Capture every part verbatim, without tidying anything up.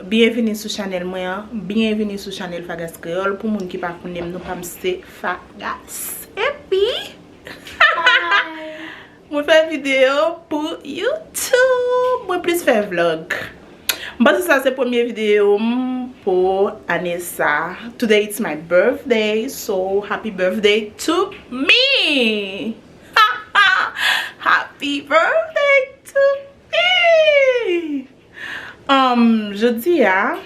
Byenvini sou chanèl mwen an, byenvini sou chanèl Fagas Kreyòl. Pou moun ki pa konnen m, non pa m se Fagas. Epi, mwen fè videyo pou YouTube. Mwen plis fè vlog. M panse sa se premye videyo m pou ane sa. Today it's my birthday, so happy birthday to me! Happy birthday to me! Um, jodi a,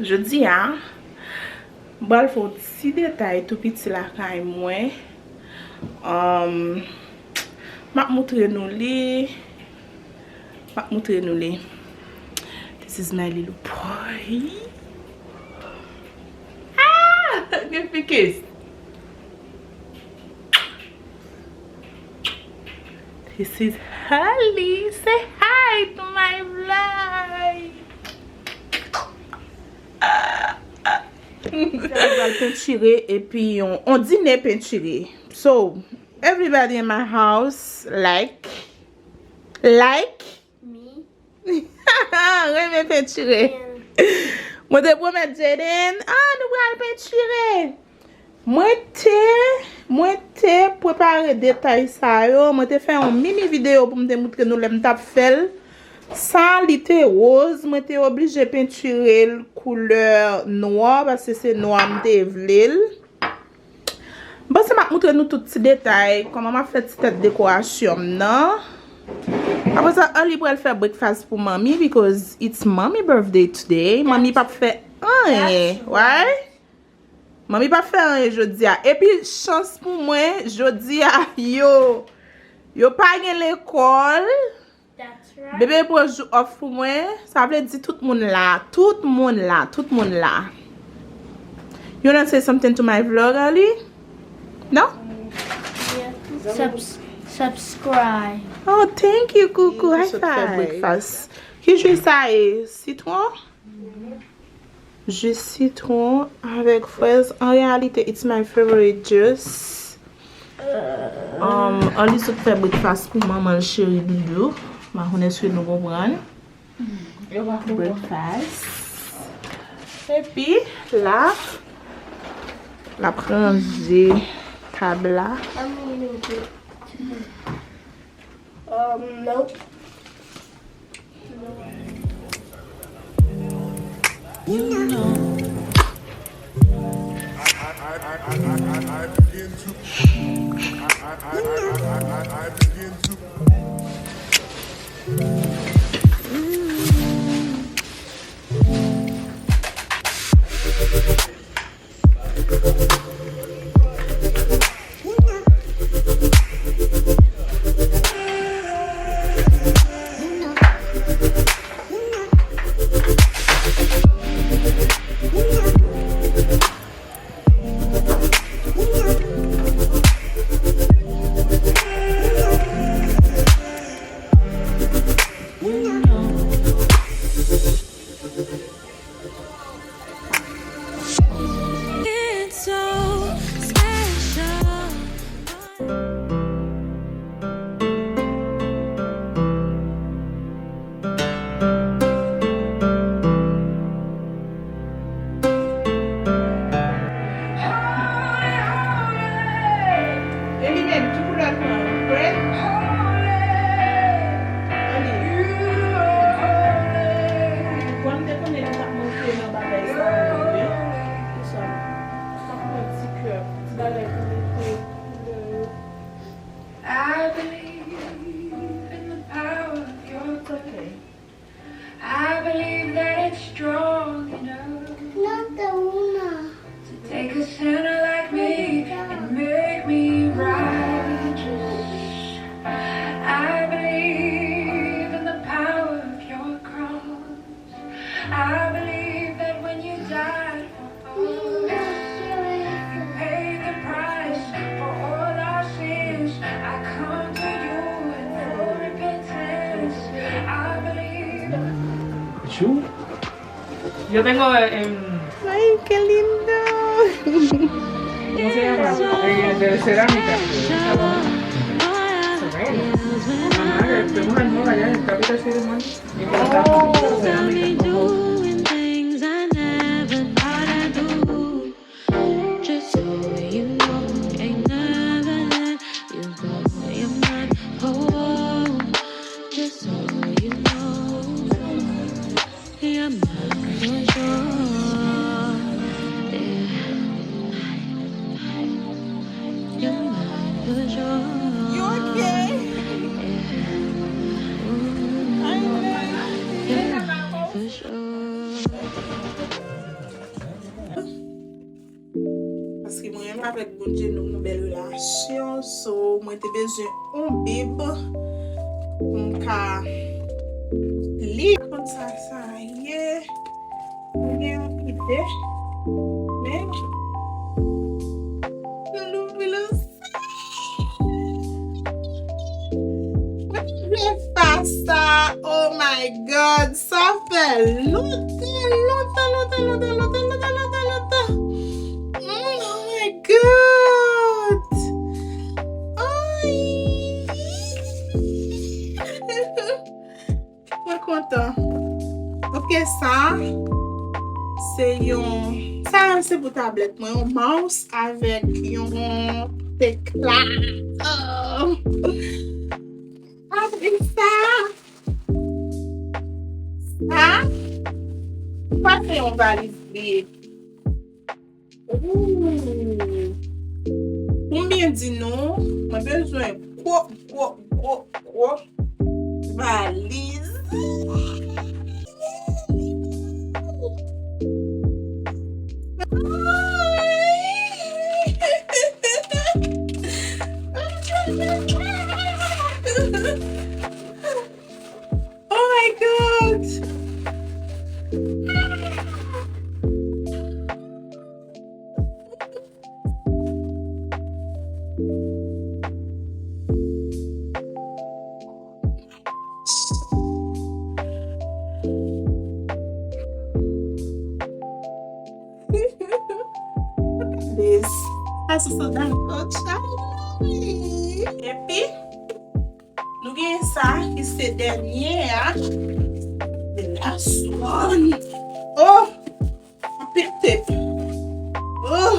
jodi a, m pral fè yon ti detay tou piti lakay mwen. Um, m ap moutre nou li. M ap moutre nou li. This is my little boy. Ah! Gen pikis. This is Harley. Say hi to my vlog. Sa pral pentire epi yon, on dine pentire. So, everybody in my house, like, like. Me. Renmen pentire. Yeah. Mwen te pwomèt Jaden, ah, nou pral pentire. Mwen te, mwen te prepare detay sa yo. Mwen te fè yon mini videyo pou m te moutre nou lè m t ap fè l. Sa li te woz, mwen te oblije pentire l koulè nwa, paske se nwa m te vle l. M panse m ap moutre nou tout ti detay, kòman m ap fè ti tèt dekorasyon m nan. Apre sa, Arly pral fè breakfast pou manmi, because it's mommy birthday today. Manmi p ap fè anyen, right? Manmi p ap fè anyen jodi a. Epi, chans pou mwen, jodi a, yo, yo pa gen lekòl. That's right. Bebe pran jou off pou mwen. Sa vle di tout moun la. Tout moun la. Tout moun la. You wanna say something to my vlog, Arly? No? Yeah. Subs- subscribe. Oh, thank you, coucou. High five. Ki jus sa ye? Sitwon? Jus sitwon avèk frèz. An reyalite, it's my favorite juice. Um, Arly sot fè breakfast pou manman l cheri doudou. M pa konn èske nou konprann. Breakfast. Epi, la, l ap ranje tab la. Um, nope. It's so special. Eminem, ki koulè l pran? Red? Ann li. Bon, m te konnen li t ap montre nan bagay sa yo, wi. Pou sa, m ap pran ti kè, ti bagay pou mete koulè yo. I believe in the power of your grace. I believe that it's strong enough to take a sinner like me and make me righteous. I believe in the power of your cross. I believe that when you died for us, you paid the price for all our sins. I come to you in full repentance. I believe. Chu. Yo tengo, em, Ay, qué lindo. ¿Cómo se llama? Eh, de cerámica. Ajá, que fuimos al mall allá en el Capital City Mall. Y compramos cerámica. avèk Bondye nou gen yon bèl relasyon. So, mwen te bezwen yon Bib pou m ka li. Konn sa sa ye. Mwen gen yon ide. Men, nou louvri l. Mwen pa sa. Oh my God. Sa fè lontan, lontan, lontan. Mm, oh my God. Ay. Mwen kontan. Ok, sa, se yon, sa se pou tablèt mwen, yon mouse avèk yon tekla. Oh. Apre sa, sa, sa se yon valiz li ye. Ooh. Pou m byen di nou, mwen bezwen gwo, gwo, gwo, gwo valiz. Oh my God! This. Sa se sandal kòch la. Epi, nou gen sa ki se dènye a. The last one. Oh! Anpil tep. Oh!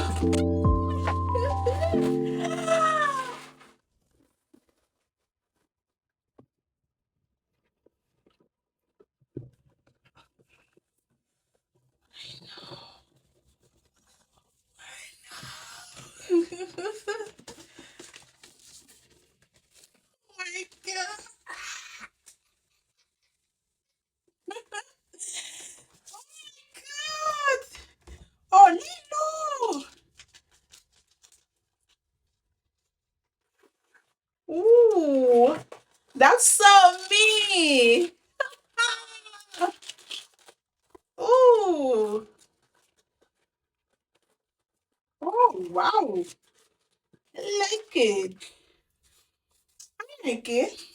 Oh my God. Oh my God. Oh, li lou. Ooh, that's so me. Ooh. Oh, wow. I like it. I like it.